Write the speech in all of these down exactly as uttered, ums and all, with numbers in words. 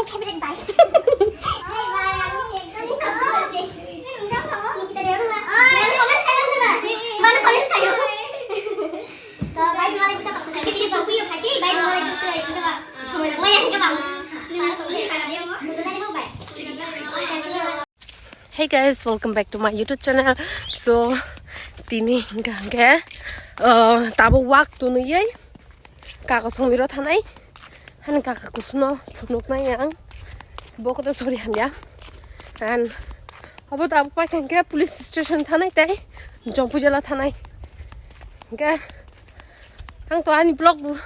Hey guys, welcome back to my YouTube channel. So, tini hingka hingke, uh, tabo walk tunuyei kaka somiro thanai. Hani kaka kusuno phunuknai ang. Boko to sorry hamya. And abo tabo pai hingke police station thanai tei Jompu jela thanai. Hingke ang to ani vlog bo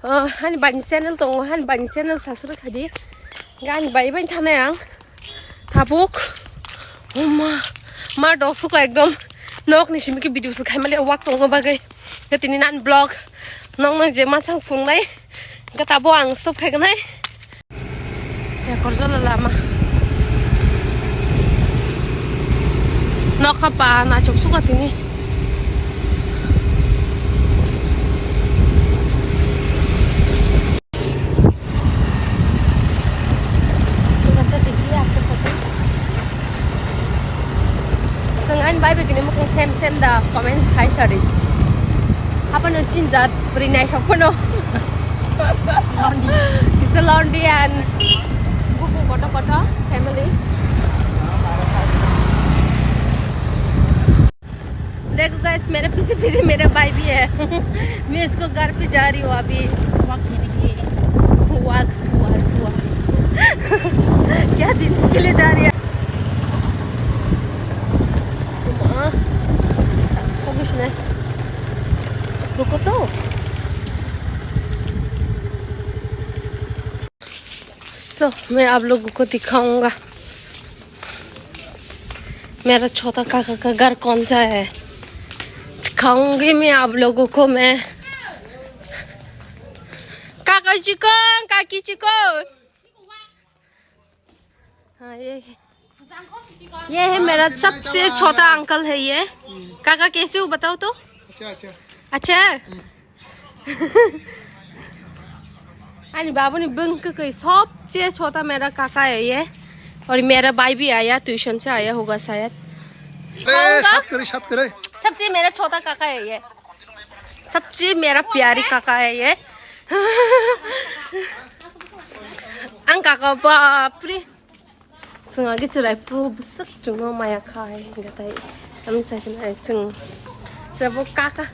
Oh, hani bani channel tongo, hani bani channel subscribe khadi. Gani bai bai thanai ang. Tabuk. Oma. Ma dok suka ekdom. Nok ni simi ke video sul khai mali walk tongo bagai. Ke tini nan vlog. Nong nong je masang phungnai. Ke tabo ang stop khai nai. Ya, Korjola lama. Nokha pa na chok suka tini. Seng ani bai begini mukung sem sem da comments khai sari. Apa no chinjat beri nai thok pono. Kisa Londi and buku koto koto family. देखो गाइस, मेरे पीछे पीछे मेरा भाई भी है। मैं इसको घर पे जा रही हूँ अभी। वॉक के लिए। वॉक, सुअर, सुअर। क्या दिन के लिए जा रही है? माँ, सब कुछ नहीं। रुको तो। So, मैं आप लोगों को दिखाऊंगा। मेरा छोटा काका का घर कौन सा है? दिखाऊंगी मैं आप लोगों को मैं। काका चिकन, काकी चिकन। हाँ, ये है। ये है मेरा सबसे छोटा अंकल है ये। काका कैसे हो बताओ तो? अच्छा, अच्छा। अच्छा? Ani babuni bwng kwkwi sobse chota mera kaka hai ye. Aur mera bhai bhi aaya, tuition se aaya hoga shayad. ए, सात करे, सात करे। Sabse mera chota kaka hai ye. Sabse mera pyari kaka hai ye. Ang kaka bapre. Chwng agi chwrai phu bwswk chwngno maya khai hwnkhe tai. Ang sai se nai chwng. Chwrai bo kaka.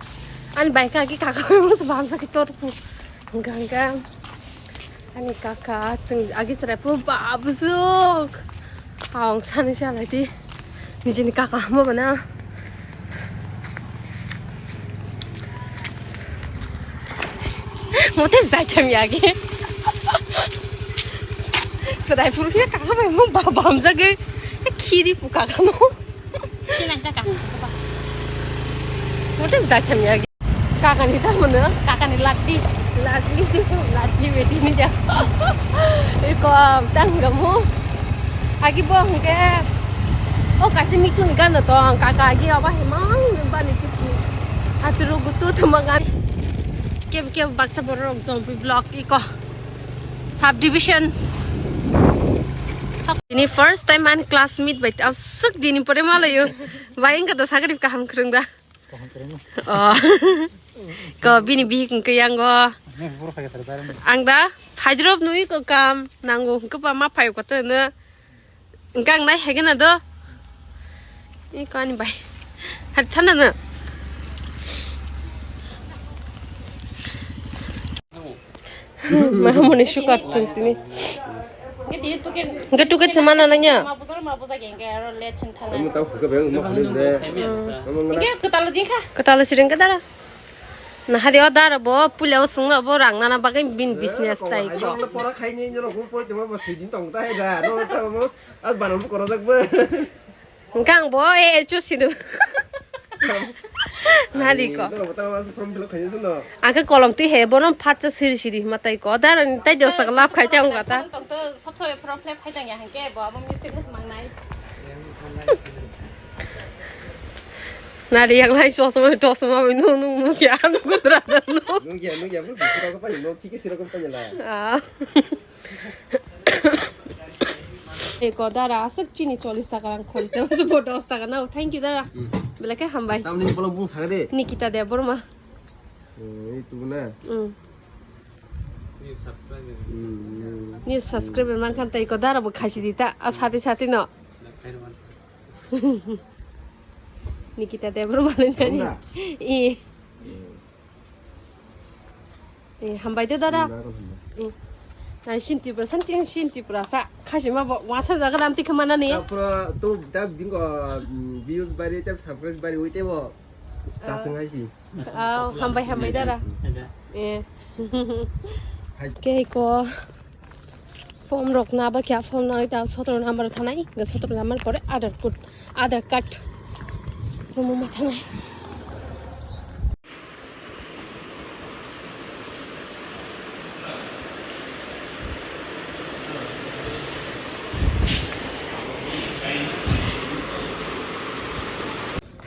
Ani bai kha agi kaka bai masa bamsa khe tor phu. Hwnkhe hwnkhe ani kaka chwng agi chwrai phu ba bwswk. Aung sani salai di. Nijini kaka hamo bana. Mote bwsai tham yagi. Serai phuru khe kaka bai mo ba bamjagwi. Khiri pu kaka no. Mote bwsai tham yagi. Kaka ni ta mono, kaka ni laddi. Laddi, laddi bedi ni ja. Eko tang gamu. Agi bo hwnkhe. O kaisa michun gana to ang kaka agi aba himang bani. Aturu gutu tumangan. Keb keb baksa borok jompi block iko. Subdivision. Ini first time ani classmate bai aswk dini pore malayo. Bai wngkha da sakri kaham kwrwng da. Kaham kwrwng. Oh. Ko bini bihik wngkha yango. Ang da phaidrop nui ko kam nango hwnkhe ba ma phai ko to no. Hwnkhe ang nai hai gana do. I kani bai. Hari thana no. Mahamoni sukat tini. Hwnkhe tuket se mana nanya. Kamu tahu ke bayang mau beli deh. Kamu ngana. Ketalo siring ke dara. Nah, hadi o dara bo puila o sungno bo rang nana bagwi bin business tai ko. Pora khaini nyono hum pori temo bo sidin tong tai da. No ta mo. Ar banom korojak bo. Hwnkhe ang bo e e chu sinu. Nadi ko. Form fill up khaina dino. Ang khe kolom twi he bono phatsa siri siri hima tai ko. Dara ni tai josa lab khai tang gata. Tong to sob sob form fill up khai tang ya hwnkhe bo amo mistake no mangnai. Nari yang lai chosma chosma bai nung nung nung ya nung kudra da nung. Nung ya nung ya bro sira ko pai nung kiki sira ko pai la. Ah. Eko dara aswk chini chollish taka rang khorsa, aswk bo dos taka nao. Thank you dara. Hmm. Belai khe hambai. Tamni bolong bung saga de. Nikita Debbarma. Hmm, itu na. Hmm. Hmm. New subscriber mankha tei eko dara bo khaisi di ta. A sati sati no. Nikita Debbarma ni nani. Honda. I. Hmm. Eh, hambai de dara. Hmm, welcome, hambai. Eh, nai Shin Tripura, san tin Shin Tripura sa. Khasima bo, wasa jaga dam tikha mana ni. Tapra to, da bingo, mm, views bari, tap subscribe bari, ui te bo. Ah. Tatang ai si. Ah, hambai, hambai dara. Ada. Eh. Hai. Kei ko. Form rok na ba kya form na ita sotro number thanai, ga sotro number pore Aadhaar code, Aadhaar card. Form ma thanai.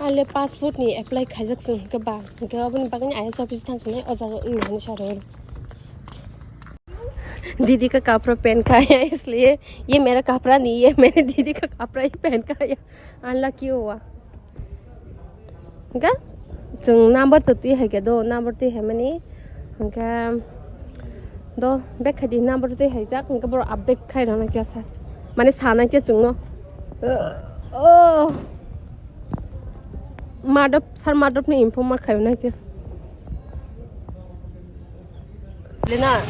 Ale passport ni apply khaijak chwng hwnkhe ba, hwnkhe aboni bagwi I S office thang sinai o jaga wngya hinwi sa rw. दीदी का कपड़ा पहन का आया इसलिए, ये मेरा कपड़ा नहीं है, मैंने दीदी का कपड़ा ही पहन का आया। Unlucky हुआ। Hwnkhe chwng number to twi hai khe do, number twi hai mani hwnkhe do bek khai di, number twi hai jak hwnkhe boro update khai rwna kya sa, mane sana khe chwngno. Oh, Madop, sir Madop ni inform ma khai rwna khe. Lena,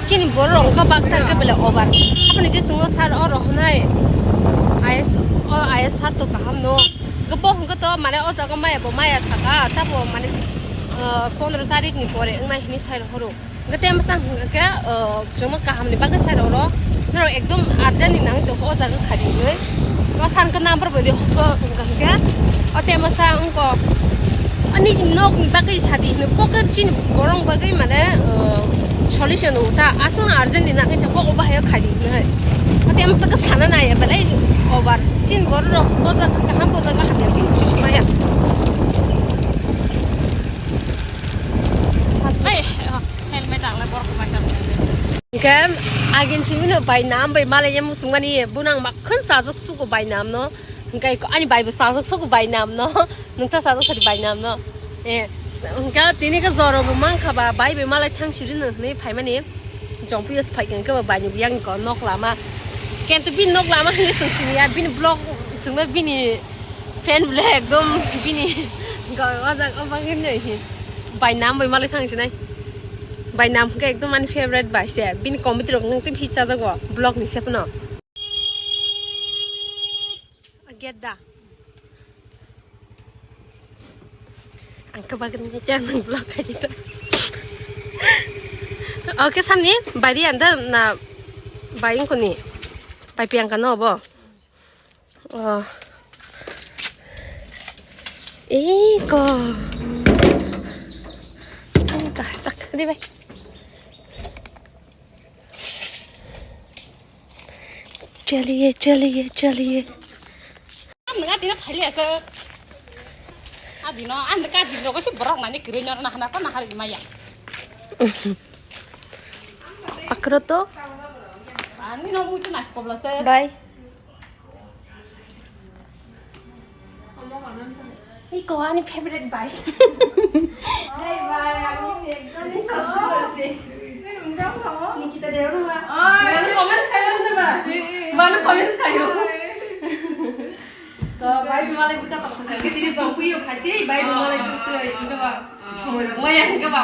chini borok wngkha baksa hwnkhe bele over. Aboni je chwngno sir oro hwnai I S, o I S sir to kaham no. Hwnkhe bo hwnkhe to mane o jaga maya bo maya saka, tabo mane, ah, pondro tarik ni pore wngnai hinwi sai rohoro. Hwnkhe tei mwsang hwnkhe, ah, chwngno kaham ni bagwi sai rohoro. Norok ekdom urgent ni nangwi tongkha o jaga khadi hinwi. O sir hwnkhe number bo rihorkha hwnkhe, o tei mwsa wngkha. Ani nok ni bagwi sadi hino, pocket chini borok bagwi mane, uh, solution o ta aswk urgent ni nangkhe thangkhe obo hayo khaidi hinwi. Ate amsa khe sana nai belai over. Chini borok rok bojar kaham bojar kaham ya kunu sismaya. Ai, helmet ang le borok bai tam. Hingke agin simi no bai nam bai malai ya musungmani bunang makhon sajak sugo bai nam no. Hingke ani bai bo sajak sugo bai nam no. Nungta sajak sadi bai nam no. Eh, hingke tini ke joro bo mangkha ba, bai bai malai thang siri no hinui phaimani. Jompuyo se phaikha hingke bo bai ni biyang ko nok lama. Kento bini nok lama hinui sung sini ya, bini blog sungba bini fan bole ekdom bini go ojak obak hinui hi. Bai nam bai malai thang sinai. Bai nam hingke ekdom ani favorite bai se. Bini comedy rok nung tip hi chajago blog ni sepno. Ageda. Ang kabagin ni kya nang vlog ka dito. Okay, sani bari anda na baying ko ni. Pai piang ka no bo. Oh. Iko. Ang kasak di bay. Chaliye, chaliye, chaliye. Ang nang adino thali asa. Adino, ang ka dino ko si borok nani kiri nyor na hana ko na hari maya. Akro to. Ani no mucho na ko blase. Bye. Iko ani favorite bai. Hey bai, ani ekdom ni sasur ase. Nikita Deorua. Manu comments kayo na ba? Manu comments kayo. To bai malai buka pa. Ang ke tini jompuyo phati, bai malai jompuyo, ito ba. Somoi rok maya hingke ba.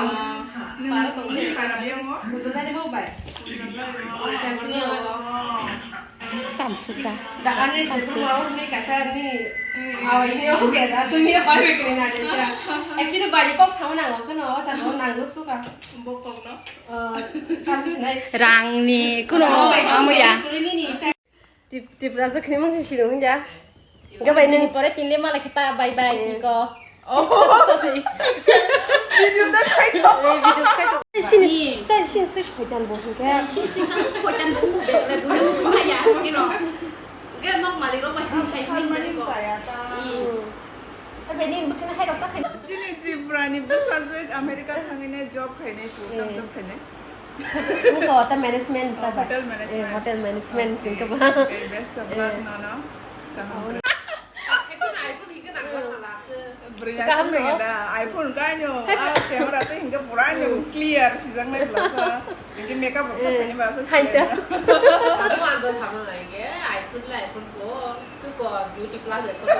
Para tong. Para biang mo. Kuzadari mo bai. Kuzadari mo. Tamsucha. Da ani tamsu mau ni kasa ni. Aw ini oke da sumi apa yang kena aja. Actually bari kok sama nang waktu no sama nang duk suka. Bokong no. Tamsu nai. Rangni kuno amuya. Tip tip rasa kini mang sih sih dong ya. Gabai nini pore tinde malah kita bye bye iko. Oh. Sasi. Video da khai to. Eh, video khai to. Sini, ta sini sih khoitan bo ke. Sini sih kan khoitan bo be be bu ma ya sini no. Ge nok mali ro ba hai hai ni ko. Abeni bukina hai ro ta khai. Chini Tripura ni bwsajwk America thangine job khainai pu, tam job khainai. Wngkha hotel management, hotel management. Eh, hotel management, okay, wngkha ba. Okay, best of luck, eh, nono. Kaham. Bwrwi kaham no? Nangkhe da, iPhone khe ano, ah, camera tei hinkhe pura ano clear sijaknai bwlasa. Hinkhe makeup rok sa khaini ba aswk. Haida. Tamo ang khe sama nai khe, iPhone le iPhone ko, tu ko beauty plus le photo.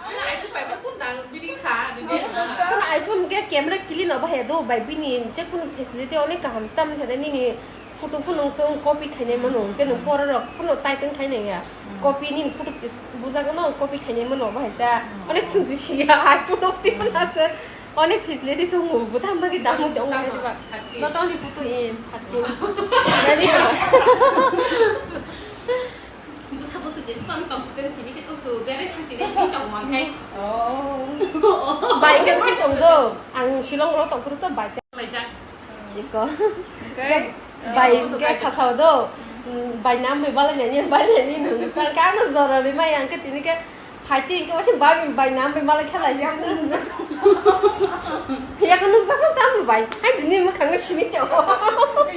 Ani iPhone bai pun dang bini kha, ni de. Tamo iPhone khe camera clean no bahai do, bai bini je kunu facility onek kaham tam sa nini. Photo phano wngkhe wng copy khainai mano, hwnkhe nwng pora rok phano typing khainai ya. Hmm. Copy nini photo is bujak no copy khainai mano bahai ta. Hmm. Onek sungji siya, iPhone rok twi phano ase. Onek facility tongo, bo tamo bagwi damo tong bahai ba. Thirty. Not only photo in, thirty. Very good. Bwsa bwswi jeswk phano tong sitwng tini khe kok su berai thang sini tong mankhai. Oh. Bike khe tong do. Ang Shillong ro tong phuru to bike. Laijak. Iko. Okay. Bai, oh, hwnkhe sasao do. Mm, bai nam bai balai nani, bai nani nung. Tang kano jora ri mai ang ke tini ke phai ti ke wasi bai, bai nam bai balai khala si. Yakung nung jak. Yakung nung jak tam bai. Hai jini mo khang sini ke.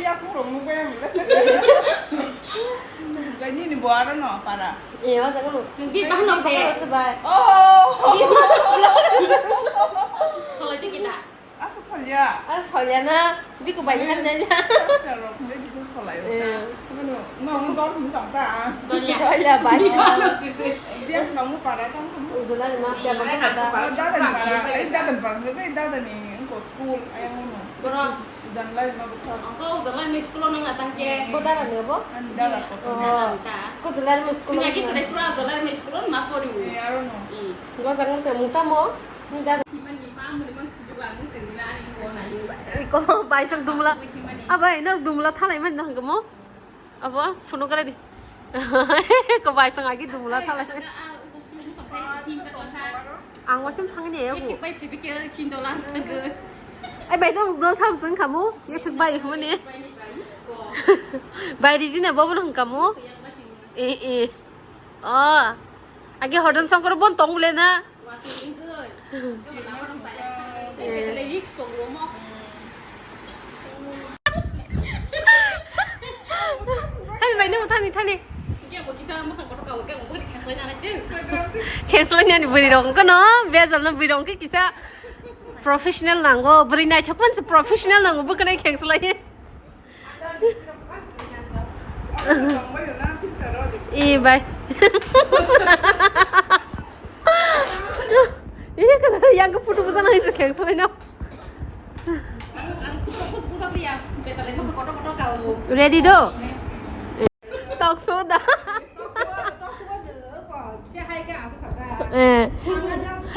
Yakung rong mo bai. Gai ni ni bo aro no para. Eh, wasa kono. Sing pi bahno se. Bai. Oh. Sala ti kita. Asa salya. Asa salya na, sibi ko bai han na. Chalo, kung bisa salai. Eh. Ano, no, no, don, don, ta. Don ya. Don ya, bai. Dia no mo para ta. Ujala ma kya ba ta. Dadan para, eh, dadan para, eh, dadan ni ko school, ayang no. Bro. Ujan lai ma bukha. Angko ujan lai ma school no ngata ke. Bo dadan ne bo? An dada ko. Oh. Ko ujan lai ma school. Singa ki chai pura ujan lai ma school ma pori. Eh, aro no. Hmm. Go jang te muta mo. Iko baisang dumla. Ah, bai, nang dumla thalai man nang mo? Abo, phunuk rai di. Iko baisang agi dumla thalai. Ang wasim thangni ya, bu. Ai, bai, nang dol sam sung kamu? Ya thuk bai, mane. Bai, rijina, bobo nang kamu? Eh, eh. Oh. Agi hodon songkoro bon tong bole na. Thani bai, nung thani, thani. Khenslai nani bwrwi rok kono bejal no bwrwi rok kisa professional nango, bwrwi naithok man se professional nango, bwkwnai khengslai. Eh, bai. Iya kan yang ke putu putu nang itu kayak selai no. Ready do? Talk show da. Eh.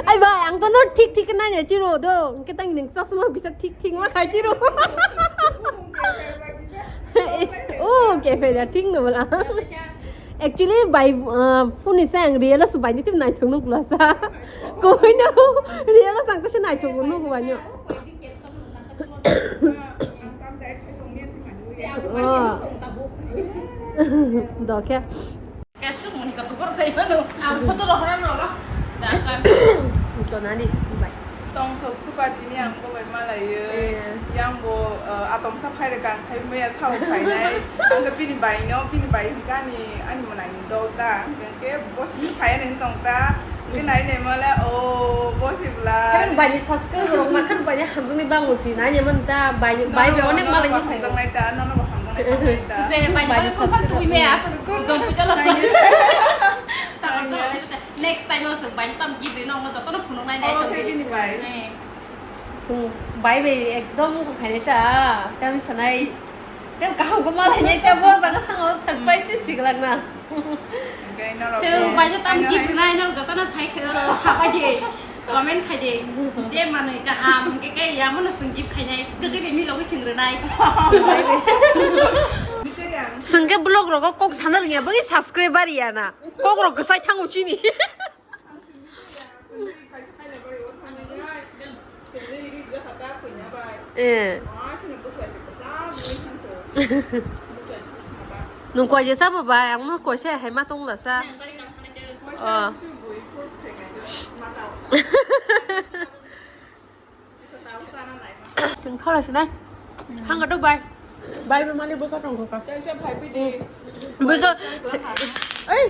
Ai bai, ang to no thik thik nai ya chiro do. Hwnkhe tang ning chosma kisa thik thik ma khai chiro. Oh, ke fe ya thik no bala. Actually, bai, uh, phone ni sang real as bai ni tim nai thung nuk la sa. Koi no, real as ang to se nai thung nuk bai no. Oh. Dokhe. Guys, kok muni kata borok sai mano. Ang photo rohorna nolo. Dakan. Ito nani, bai. Tongthok suka tini ang bo bai malaiyo. Eh. Yang bo, eh, atongsa phai rwkha ang sai maya sao phainai. Ang khe bini bai no, bini bai hwnkha ani, ani mwnaini dol ta. Hwnkhe bo simi phai ani tong ta. Hwnkhe nai nai male, o, bo si bwla. Kan bai ni subscribe rok ma kan bai hamjani bang si nai ni man ta bai ni bai ni onek malai ni phai. Hamjang nai ta, nono bo hamjang nai ta. Se bai ni subscribe tu me asa ko jom puja la. Next time o se bai ni tam give no no joto no phunuk nai nai. Oke, bini bai. Sung bai bai ekdom ko khaini ta. Tam sanai. Te kaham ko malai nai ta bo jaga thang o surprise si glak na. Sung bai tam gift rwnai no jotono sai khe sabai di, comment khai di. Je manwi kaham hwnkhe khe yamano sung gift khainai, kwchwini logi sung rwnai. Sung khe vlog rogo kok sana rwngya, bagwi subscriber ya na. Kok rok kwsai thango chini. Eh. Nung koi je sabo bai, ang no koi se hai ma tong da sa. Oh. Chwng khala sinai. Hangka to bai. Bai bai mani buka tong buka. Buka. Ei.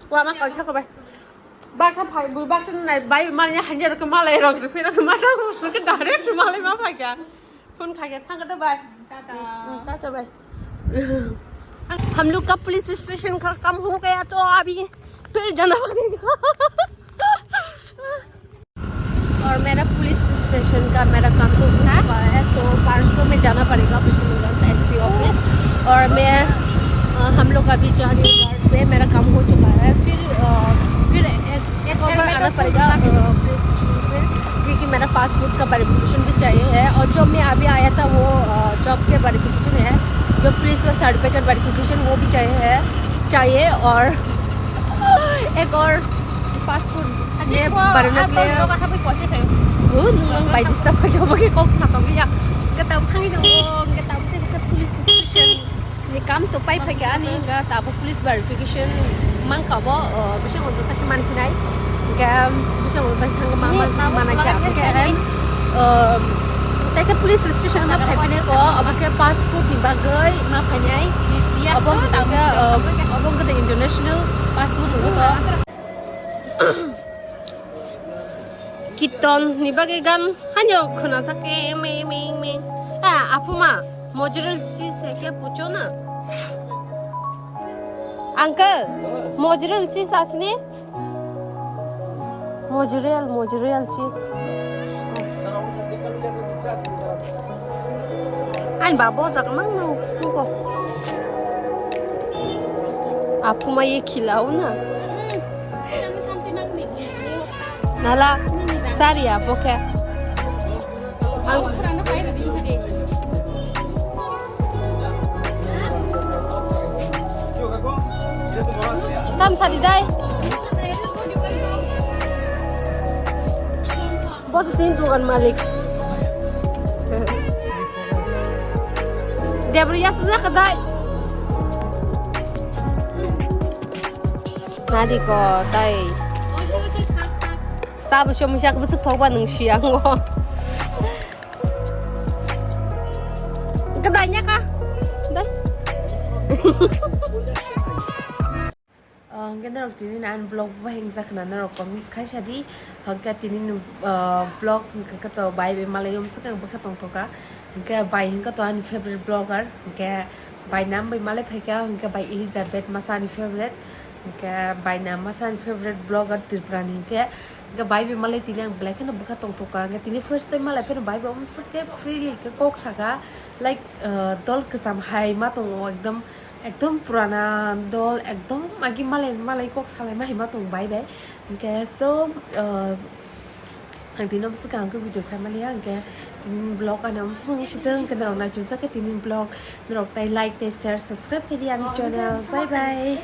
Wa ma kalsa ko bai. Baksa phai bu baksa nai bai mani hanya rok malai rok su phira ma rok su ke direct su malai ma phai kya. Phone khai kya thang ka to bai. Tata. Tata bai. हम लोग का police station का काम हो गया तो अभी फिर जाना पड़ेगा। और मेरा पुलिस स्टेशन का मेरा काम तो हो चुका है, तो परसों में जाना पड़ेगा विष्णुनगर से एसपी ऑफिस। और मैं अ, हम लोग अभी जा रहे हैं गार्ड पे, मेरा काम हो चुका है। फिर अ, फिर एक एक और बार आना पड़ेगा अ, पुलिस स्टेशन पे, क्योंकि मेरा पासपोर्ट का वेरिफिकेशन भी चाहिए है। और जो मैं अभी आया था वो जॉब के वेरिफिकेशन है, जो पुलिस का सर्टिफिकेट वेरिफिकेशन वो भी चाहिए है, चाहिए। और एक और पासपोर्ट ये बनने के लिए। Hwnwi bai dista phai kha bagwi kok sa tongwi ya. Hwnkhe tabuk thangwi tongo, hwnkhe tabuk tei khe police station ni kam to pai phai kha ani, hwnkhe tabuk police verification mankha bo, o, bising hwnwi kaisa manphinai. Hwnkhe bising hwnwi kaisa thangwi ma, ma, manai kha. Hwnkhe, em, o, kaisa police station ma phai phinai ko, obo khe passport ni bagwi ma phainai. Obo hwnkhe, o, obo hwnkhe the international passport hwnwi to. Kirton ni bagwi gan hanya khwnasak ke me me me. Ah, aphuma, mozzarella cheese hai kya pucho na? Uncle, mozzarella cheese asni? Mozzarella, mozzarella cheese. Ani babo jaga mang nang suko. Aphuma ye khilao na. Nala, sari ya, bo khe. Ang tam sari dai. Bo se tin dukan malik. Debri ya sejak kedai. Nadi ko tai. Sabu siya mesti aku besok tau ba nung siang ko. Kedainya kah? Dai. Hwnkhe norok tini ni ani vlog bo hingjak khna norok comments khai sadi. Hwnkhe tini ni, ah, vlog hwnkhe khe to bai bai malai yom swkang bwkha tongthoka. Hwnkhe bai hwnkhe to ani favorite vlogger. Hwnkhe bai nam bai malai phaikha hwnkhe bai Elizabeth masa ani favorite. Hwnkhe bai nam masa ani favorite vlogger Tripura ni hwnkhe. Hwnkhe bai bai malai tini ang belai kheno bwkha tongthoka. Hwnkhe tini first time malai pheno bai bai omo swkhe freely khe kok saka. Like, ah, dol kwcham hai ma tongo ekdom. Ekdom purana dol, ekdom agi malai malai kok salai ma hima tong bai bai. Hwnkhe so, uh, ang tini omo swkang khe video khai maliya, hwnkhe tini vlog ani omo swkang si thung, hwnkhe norok naichuk jak khe tini vlog, norok tai like, tai share, subscribe khe di ani channel. Bye bye.